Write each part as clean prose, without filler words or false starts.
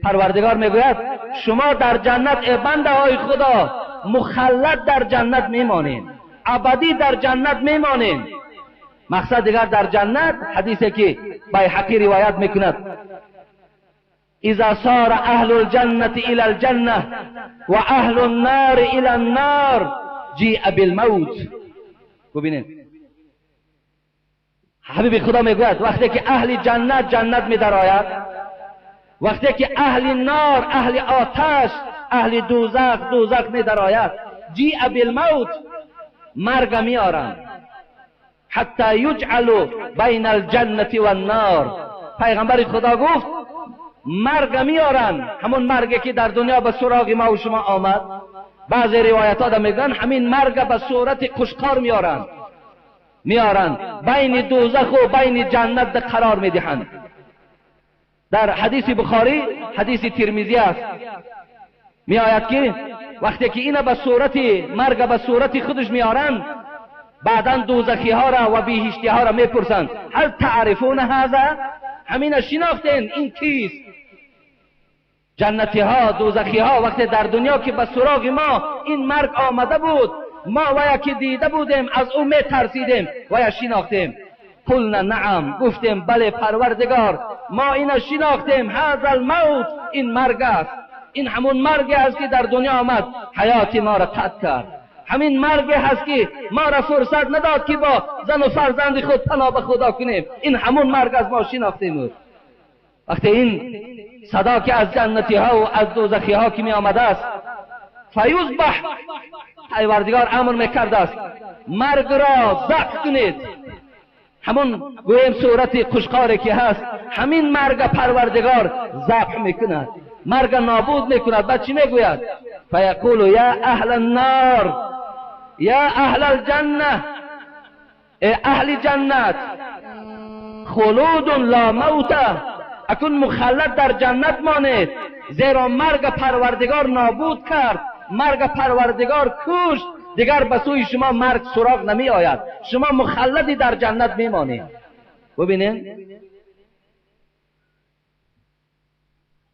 پروردگار میگوید شما در جنت ای بنده های خدا مخلد در جنت میمانید، ابدی در جنت میمانید. مقصد دیگر در جنت حدیثی که بیهقی روایت میکند، اذا صار اهل الجنة الى الجنة و اهل النار الى النار جیء بالموت. ببینید حبیب خدا میگوید وقتی که اهل جنت جنت میدرآید، وقتی که اهل نار اهل آتش اهل دوزخ دوزخ میدرآید، جیء بالموت، مرگ میآرند، حتی یجعل بین الجنة والنار. پیغمبر خدا گفت مرگ میارن، همون مرگی که در دنیا به سراغ ما و شما آمد. بعضی روایت ها میگن همین مرگ به صورت قشقار میارن، میارن بین دوزخ و بین جنت قرار میدهند. در حدیث بخاری حدیث ترمذی است، میآید که وقتی که اینا به صورت مرگ به صورت خودش میارن، بعدا دوزخی ها را و بهشتی ها را میپرسند هل تعرفون هذا، همین شناختین این کیست؟ جنتی ها دوزخی ها وقتی در دنیا که به سراغ ما این مرگ آمده بود، ما ویا که دیده بودیم از او میترسیدیم ویا شناختیم. قلنا نعم، گفتیم بله پروردگار ما اینا شناختیم، هذا الموت، این مرگ است، این همون مرگی است که در دنیا آمد حیات ما را قطع کرد، همین مرگی هست که ما را فرصت نداد که با زن و فرزند خود پناه به خدا کنیم، این همون مرگ از ما شناختیم. وقتی این صدا که از جنتی ها و از دوزخی ها که می آمده است، فیذبح، پروردگار امر میکرده است مرگ را ذبح کنید. همون گویم صورت قشقاری که هست، همین مرگ پروردگار ذبح میکند، مرگ نابود میکند. بعد چی میگوید؟ فیقول یا اهل النار یا اهل الجنه، ای اهل جنت خلود لا موت، اکنون مخلد در جنت مانید، زیرا مرگ پروردگار نابود کرد، مرگ پروردگار کشت، دیگر به سوی شما مرگ سراغ نمی آید، شما مخلدی در جنت می مانید. ببینید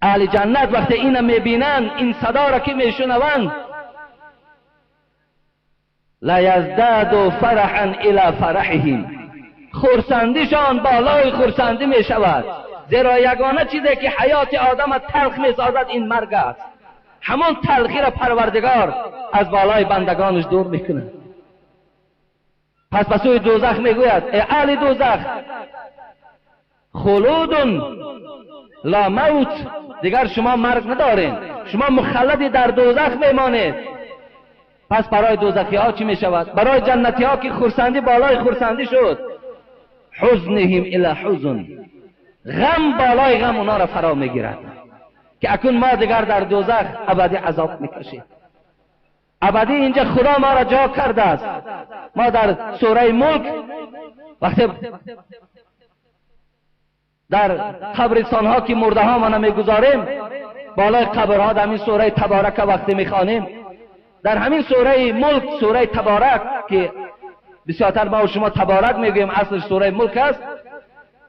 اهل جنت وقتی اینو میبینند، این صدا را که میشنوند، لیزداد فرحا الی فرحهم، خرسندیشان بالای خرسندی میشود، زیرا یگانه چیزی که حیات آدم تلخ میسازد این مرگ است. همان تلخی را پروردگار از بالای بندگانش دور میکنه. پس به سوی دوزخ میگوید ای اهل دوزخ خلود لا موت، دیگر شما مرگ ندارین، شما مخلدی در دوزخ میمانید. پس برای دوزخی ها چی میشود؟ برای جنتی ها که خرسندی بالای خرسندی شد، حزنهم الی حزن، غم بالای غم اونا را فرا میگیرد که اکنون ما دیگر در دوزخ ابدی عذاب میکشیم. ابدی اینجا خدا ما را جا کرده است. ما در سوره ملک وقتی در قبرستان ها که مرده ها ما میگذاریم، بالای قبرها در همین سوره تبارک وقتی میخوانیم، در همین سوره ملک، سوره تبارک که بسیارتر ما و شما تبارک میگوییم، اصلش سوره ملک است.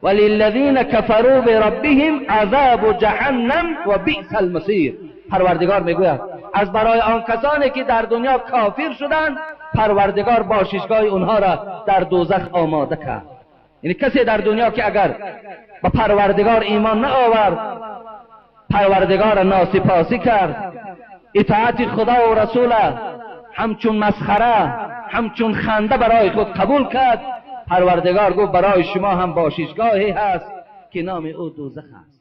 وللذین کفروا بربهم عذاب جهنم و بئس المصیر. پروردگار میگوید از برای آن کسانی که در دنیا کافر شدند، پروردگار باششگاه اونها را در دوزخ آماده کرد. یعنی کسی در دنیا که اگر به پروردگار ایمان نآورد، پروردگار ناسپاسی کرد، اطاعت خدا و رسول همچون مسخره، همچون خنده برای خود قبول کرد، پروردگار گفت برای شما هم باششگاهی هست که نام او دوزخ است.